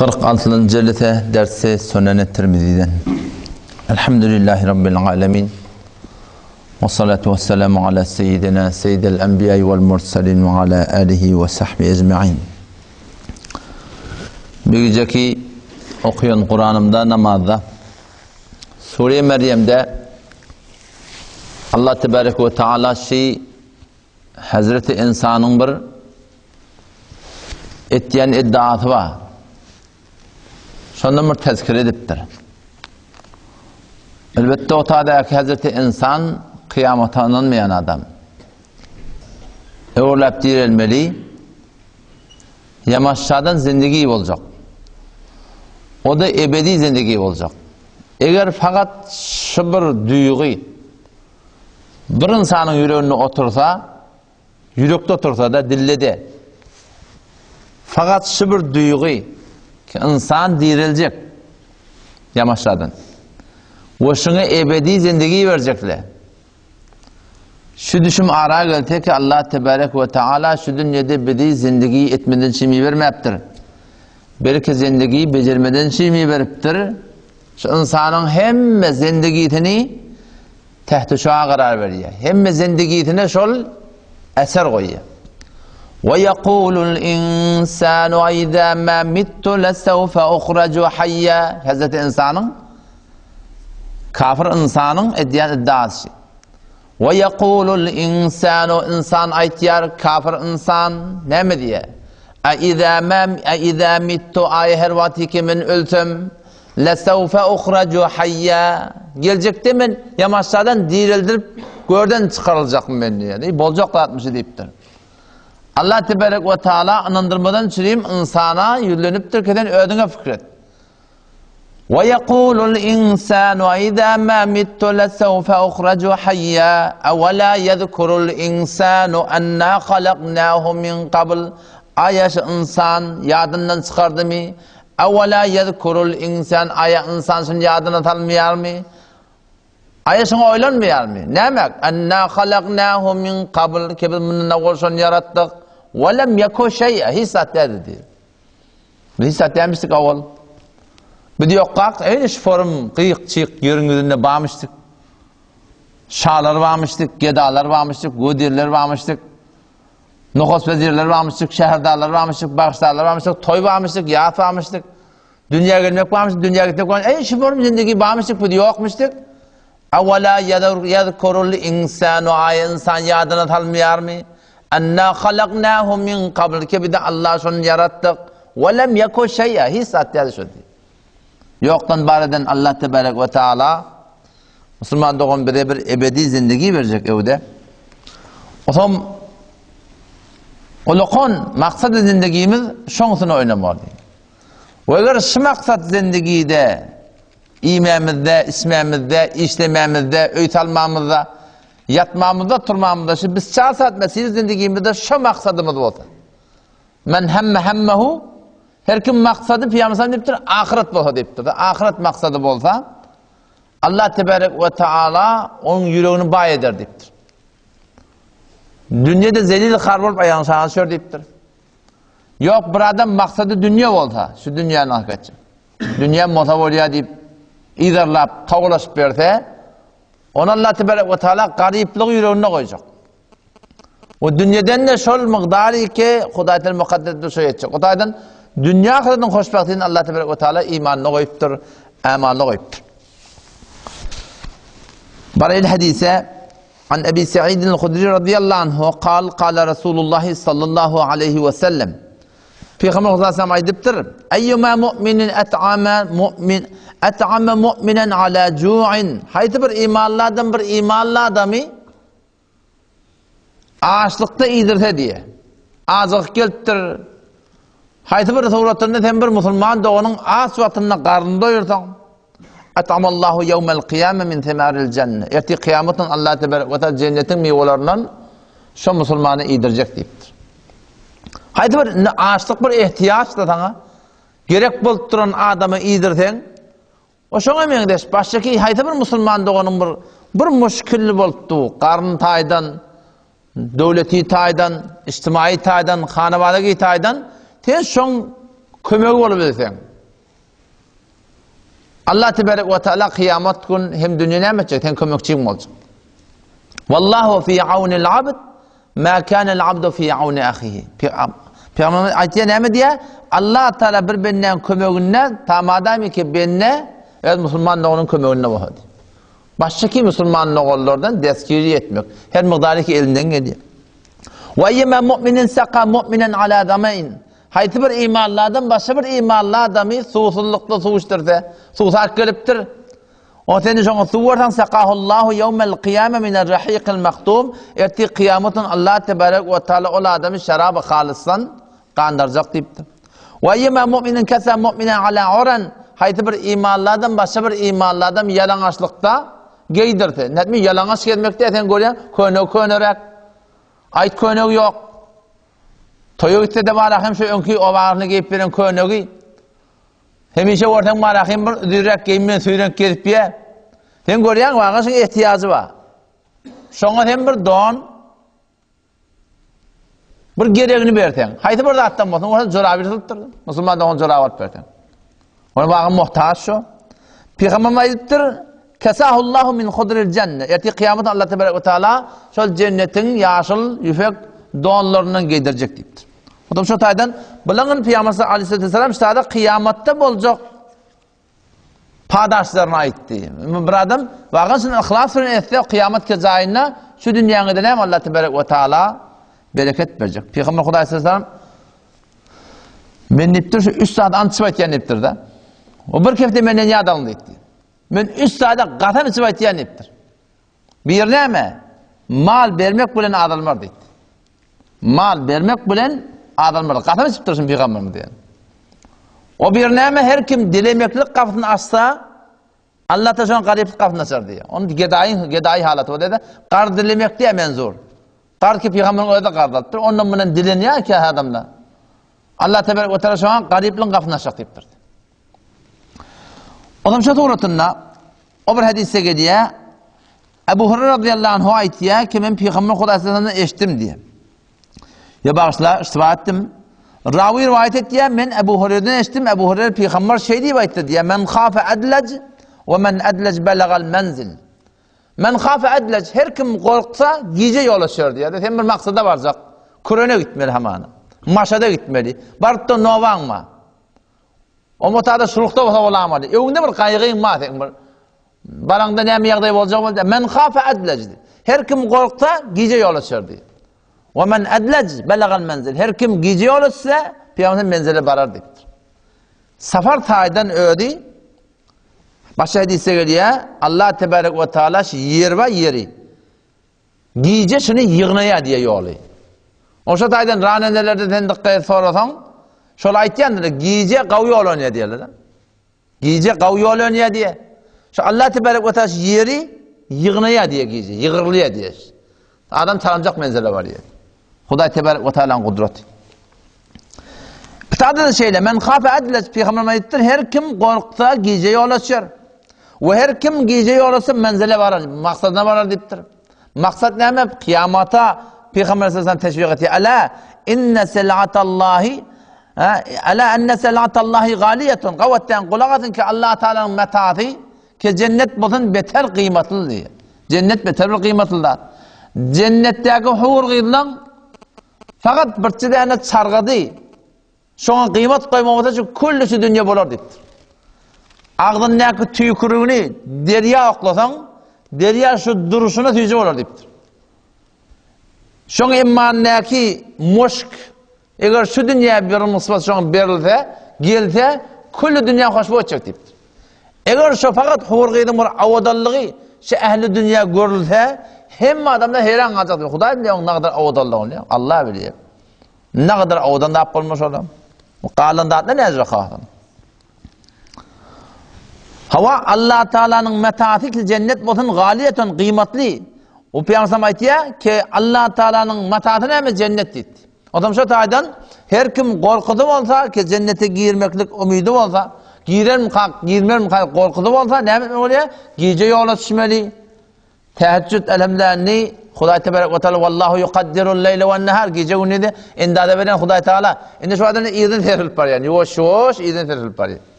46 jelse dersi Sunan Tirmiziden. Elhamdülillahi Rabbil alemin. Ve salatu ve selamu ala seyyidina seyyidil enbiya vel mursalin ve ala alihi ve sahbihi ecma'in. Bir geceki okuyan Kur'an'ımda namazda Sure Meryem'de Allah Tebarek ve Teala şey Hazreti insanyň bir etýän iddiasy bar. Şondan bir tezkire edipdir. Elbetde o tadaki Hazreti insan kyýamata ynanmaýan adam. Öwürläp direlmeli, ýamaşşadan zindigi boljak. O da ebedi zindigi boljak. Eger fakat şu bir duýgy Bir ynsanyň ýüreginde otursa, ýürekde otursa-da, dilde-de. Fakat şu bir duýgy ki, ynsan direljek ýamaşadan. We şuňa ebedi zindigi berjekle. Şu düşüm ara gelse ki, Allah tebarek we taala şu dünýede bizi zindigi etmeden çimi bermäpdir. Belki zindigi bejermeden çimi beripdir. Şu ynsanyň hemme zindigisini tähti şoa karar berýär. Hemme zindigisine şol eser goýýar. Ve yekulul insanu iza ma mittu lesawfa uhraju hayya. Hazreti insanyň kafir ynsanyň edýän iddiasy. Ve yekulul insanu insan aýtýar kafir insan näme diýýär? A iza ma a iza mittu aý her wagt ki men ölsem Lesewfe uhraju haýýa, Geljekde men ýamaşjadan direldirip, görden çykaryljakmy men diýýär. Eý, boljak zatmyşy diýipdir. Allah teberek we taala ynandyrmadan çürim ynsana ýüzlenipdir ki sen özüňe pikir et. Ve yekulul insanu iza ma mittu lesewfe uhraju hayya awala yezkurul insanu anna halaknahu min qabl Aýa şu ynsan ýadyndan çykardymy? Ewela ýezkurul insan, aýa ynsan şuny ýadyna salmaýarmy? Aýa şuňa oýlanmaýarmy? Näme? Enna halaknahu min kabl, ki biz mundan owal şony ýaratdyk. We lem ýeku şeý'a, hiç zat däldi diýdi. Biz hiç zat dälmişdik owal. Biz ýokkak, eýni şu forum gyýyk-çyýyk ýeriň ýüzünde barmyşdyk. Şalar barmyşdyk, gedalar barmyşdyk, wezirler barmyşdyk. Nohus wezirler barmyşdyk, şäherdarlar barmyşdyk, bagşdarlar barmyşdyk, toý barmyşdyk, ýas barmyşdyk. Dünýä gelmek barmyşdyk, dünýä gitmek barmyşdyk. Eý, şu borum zindigi barmyşdyk, biz ýokmyşdyk. Awala ýazkurul insanu aý insan ýadyna salmaýarmy? Anna halaknahu min qabl ki biz Allah şony ýaratdyk. We lem yeku şeý'a hiç zat däl şu. Ýokdan bar eden Allah tebarek we taala Musulman dogan bize bir ebedi zindigi berjek öwde. Osom Olakon maksat zindigimiz şoňsuna oýnamaly. We eger şu maksat zindigide iýmämizde, içmämizde, işlemämizde, öý salmamyzda, ýatmamyzda, turmamyzda şu biz çar saat mesir zindigimizde şu maksadymyz bolsa. Men hemme hemmehu her kim maksady Pygamber diýipdir, ahyret bolsa diýipdir. Ahyret maksady bolsa Allah tebarek we taala onuň ýüregini baý eder diýipdir. Dünýede zelil har bolup aýagyny saga düşer diýipdir. Ýok bir adam maksady dünýe bolsa, şu dünýäni hak etjek. Dünýäm bolsa bolýar diýip yzarlap, kowlaşyp berse, ony Allah tebarek we taala garyplygy ýüreginde goýjak. O dünýeden de şol mygdary ki Hudaý Teala mukaddes şo etjek. Hudaýdan dünýä ahyretiniň hoşbagtyny Allah tebarek we taala imanyna goýupdyr, amalyna goýupdyr. Barayl hadise An Ebi Sa'id al-Hudri radıyallahu anhu kal kala Resulullah sallallahu aleyhi ve sellem Peygamber sallallahu aýdypdyr: "Eyyuma mu'minin et'ama mu'min et'ama mu'minen ala ju'in." Haýsy bir imanly adam bir imanly adamy Açlykda iýdirse diýe. Ajygyp gelipdir. Haýsy bir suratynda sen bir musulman doganyň aç wagtynda garnyny doýursaň, Atamallahu ýewmel kyýame min semaril jenne. Ertir kyýamatyn Allah tebarek we taala jennetiň miwelerden şo musulmany iýdirjek diýipdir. Haýsy bir açlyk bir ehtiýaç-da saňa gerek bolup duran adama iýdirseň, O şoňa meňzeş, başdaky haýsy bir musulman doganyň bir bir muşkilli bolupdy, garyn taýdan, döwleti taýdan, ijtimaýy taýdan, hanabadagi taýdan, sen şoň kömegi bolup bilseň. Allah tebarek we taala kyýamat gün hem dünýe näme etjek? Sen kömekçiň boljak. Wallahu fi awnil abd ma kana abdu fi awni ahihi. Pygamberimiz aýtýar näme diýýär? Allah Taala bir bendäň kömeginde ta madamy ki bende öz musulman doganyň kömeginde bolsa diýýär. Başga musulman doganlardan destgiri etmek her mukdary ki elinden gelýär. Wa ýema mu'minin saqa mu'minen ala zamain. Haýsy bir imanly adam başga bir imanly adamy suwsuzlykda suw içdirse, suwsap gelipdir. O seni şoňa suw berseň, sakahullahu ýewmel kyýame minel rahiqil mahtum, ertir kyýamat gün Allah tebarek we taala ol adamy şeraby halysdan gandarjak diýipdir. Wa ýema mu'minin kesa mu'minen ala uran, haýsy bir imanly adam başga bir imanly adam ýalaňaçlykda geýdirse. Nätmi ýalaňaç gezmekde sen görýäň, köne köneräk. Aýt könegi ýok. Toýa gitse-de bar hem şu öňki obagyny geýip beren könegi. Hemişe görseň bar ahim bir üzüräk geýim bilen süýrenip gezip ýe. Sen görýäň waga şuň ehtiýajy bar. Şoňa sen bir don bir geregini berseň, haýsy bir zatdan bolsun, bolsa jorap ýyrtylypdyr. Musulman dogan jorap alyp berseň. Ony waga muhtaç şu. Pygamberimiz aýdypdyr, Kesahullahu min hudril jenne. Ertir kyýamat Allah tebarek we taala şol jennetiň ýaşyl ýüpek donlaryndan geýdirjek diýipdir. Otam şo taýdan bilaňyn Pygamber aleyhisselam ştada kyýamatda boljak padaşlaryny aýtdy. Bir adam wagan şunu yhlas bilen etse kyýamat ke jaýynda şu dünýäňde näme Allah tebarek we taala bereket berjek. Pygamber Hudaý sallam Men diýipdir şu üç zat ant içip aýtýan diýipdir da. O bir kefte menden ýad alyň diýipdir. Men üç zada gasam içip aýtýan diýipdir. Bir näme? Mal bermek bilen azalmar diýdi. Mal bermek bilen azalmar. Gasam içip dursun pygamberimiz diýen. O bir näme? Her kim dilemeklik gapysyny açsa, Allah da şoň garyplyk gapysyny açar diýýär. Onun gedaýyň gedaýy halaty bolýar. Gar dilemek diýe menzur. Gar ki pygamberiň özi garz alypdyr. Ondan mundan dilenýär ki adamlar. Allah tebarek we taala şoňa garyplygyň gapysyny açjak diýipdir. Ondan şu suratynda o bir hadisde gelýär. Ebu Hurayra radıyallahu anhu aýtýar ki men Pygamber Hudaý sallallahu eşitdim diýär. Ya bagyşla, iştiba etdim. Rawi rivayet etýär, men Ebu Hurayradan eşitdim. Ebu Hurayra Pygamber şeý diýip aýtdy diýär. Men khafa adlaj we men adlaj balagal menzil. Men khafa adlaj her kim gorksa gije ýola düşer diýär. Sen bir maksada barjak. Kürene gitmeli hamana. Maşada gitmeli. Baryp da nowaňma. O motada şulukda bolsa bolamaly. Öňünde bir gaýgyň bar seň bir. Baraňda näme ýagdaý boljak boldy? Men khafa adlaj. Her kim gorksa gije ýola düşer diýdi. We men adlaj balagal menzil. Her kim gije ýola düşse, pygamber menzile barar diýipdir. Safar taýdan özi başga hadisde gelýär, Allah tebarek we taala şu ýer we ýeri Gije şuny ýygnaýar diýe ýoly. Oşa taýdan ranenelerde sen dykgat sorasaň, şol aýtýandyr, gije gawy ýol onýar diýerler. Gije gawy ýol onýar diýe. Şu Allah tebarek we taala ýeri ýygnaýar diýe gije, ýygrylýar diýe. Adam taramjak menzile barýar. Hudaý tebarek we taalanyň gudraty. Kitabda da şeýle, men hafa adlaj pygamberimiz aýtdyr, her kim gorksa gije ýola düşer. We her kim gije ýola düşse menzile barar, maksadyna barar diýipdir. Maksat näme? Kyýamata pygamber sallallahu aleyhi teşwik etdi. Ala inne selatallahi Ala enne selatallahi galiyetun. Gawatdan gulak asyň ki Allah Taalanyň metasy ki jennet bolsun beter gyýmatly diýýär. Jennet beter bir gyýmatly zat. Jennetdäki hur gyzlaň Fakat birçe däne çargady. Şoňa gyýmat goýmak bolsa şu külli şu dünýe bolar diýipdir. Agzyndaky tüýkürigini derýa oklasaň, derýa şu durşuna süýji bolar diýipdir. Şoň emmandäki muşk eger şu dünýä bir nusgasy şoňa berilse, gelse, külli dünýä hoşboý etjek diýipdir. Eger şo fakat hur gyzyň bir awadanlygy şu ähli dünýä görülse, hemme adamlar heýran galjak diýip, Hudaý bilýär onuň nagadar awadanlygyny, Allah bilýär. Nagadar awadan zat bolmuş olam. Galan zatlar näjre hasyn. Hawa Allah Taalanyň metasy ki jennet bolsun galiýetun gyýmatly. O Pygamberimiz aýtýar ki Allah Taalanyň metasy näme jennet diýdi. Onsoň şo taýdan her kim gorkusy bolsa, ki jennete girmeklik umydy bolsa, girermikak, girmermikak gorkusy bolsa, näme etmeli bolýar? Gije ýola düşmeli. Täheccüd elhamdülillah Hudaý tebarek we taala wallahu yukaddirul leýle wen nahar gije gündizi endaza beren Hudaý taala. Indi şu adam irden serpilip barýar. Ýuwaş-ýuwaş irden serpilip barýar.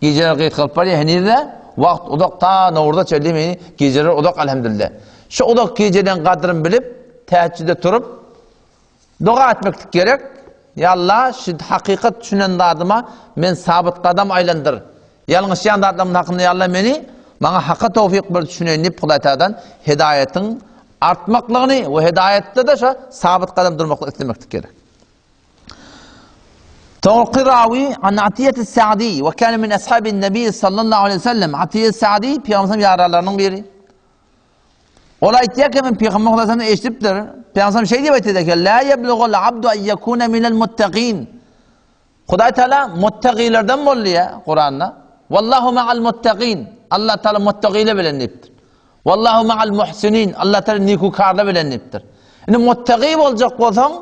Gijeler gysgalyp barýar, heniz-de. Wagt uzak ta Nowruza çenli meni gijeler uzak elhamdülillah. Şu uzak gijeden gadryn bilip, täheçjüde turup doga etmeklik gerek. Ýa Allah, şu hakykat düşünen zadyma men sabyt gadam aýlandyr. Ýalňyşýan zatlarymyň hakynda ýa Allah meni maňa haka towfyk ber düşüneýin diýip Hudaý Tagaladan hidaýatyň artmaklygyny we hidaýatda-da şo sabyt gadam durmaklygy islemeklik gerek. Soňky rawi an Atiýet Sa'di we kana min ashabin Nabi sallallahu aleyhi ve sellem Atiýet Sa'di Pygamberimiziň ýaralarynyň biri. Ol aýtýar ki, men Pygamber sallallahu aleyhi eşidipdir. Pygamber şeý diýip aýtdy ki, la yeblugul abdu an yekuna minel muttaqin. Hudaý Taala muttaqilerden bol diýýär Kuranda. Wallahu ma'al muttaqin. Allah Taala muttaqiler bilen diýipdir. Wallahu ma'al muhsinin. Allah Taala nikukarlar bilen diýipdir. Indi muttaqi boljak bolsaň,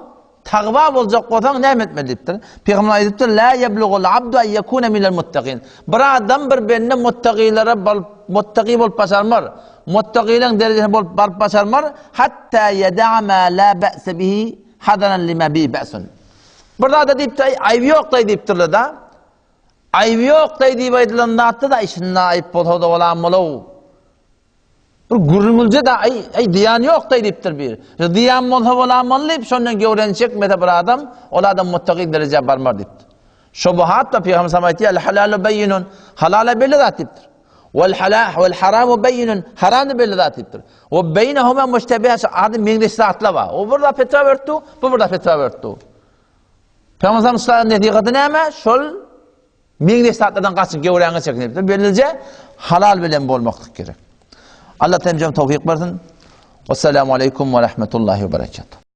tagwa boljak bolsaň näme etmeli diýipdir. Pygamber aýdypdyr, la yeblugul abdu an yekuna minel muttaqin. Bir adam bir bende muttaqilere bolup muttaqi bolup başarmar. Muttaqileň derejesine bolup baryp başarmar, hatta yada'a ma la ba'sa bihi hadaran lima bi ba'sun. Bir zada diýipdir, aý, aýby ýok-daý diýipdirler-da. Aýby ýok-daý diýip aýdylan zatda-da, aý, şunda aýyp bolsa-da bolanmyl-ow. Bir gürrüňilje-de, aý, aý, zyýany ýok-daý diýipdir biri. Şu zyýan bolsa bolanmaly diýip, şondan göwräni çekmese bir adam, ol adam muttaki derejä barmar diýipdir. Şubuhat-da Pygamber sallam aýtýar, El-halalu beýinun, halal-a belli zat diýipdir. Wal hala wal haramu beýinun, haram-da belli zat diýipdir. We beýnehuma müştebihat, şu ady meňzeş zatlar bar. O bir zat fetwa beripdi, bu bir zat fetwa beripdi. Pygamber sallam nesihaty näme? Şol meňzeş zatlardan gaçyp göwräňi çekin diýipdir. Bellije halal bilen bolmaklyk gerek. Allah temjem towfik bersin. Wassalamu aleykum we rahmetullahi we berekatuh.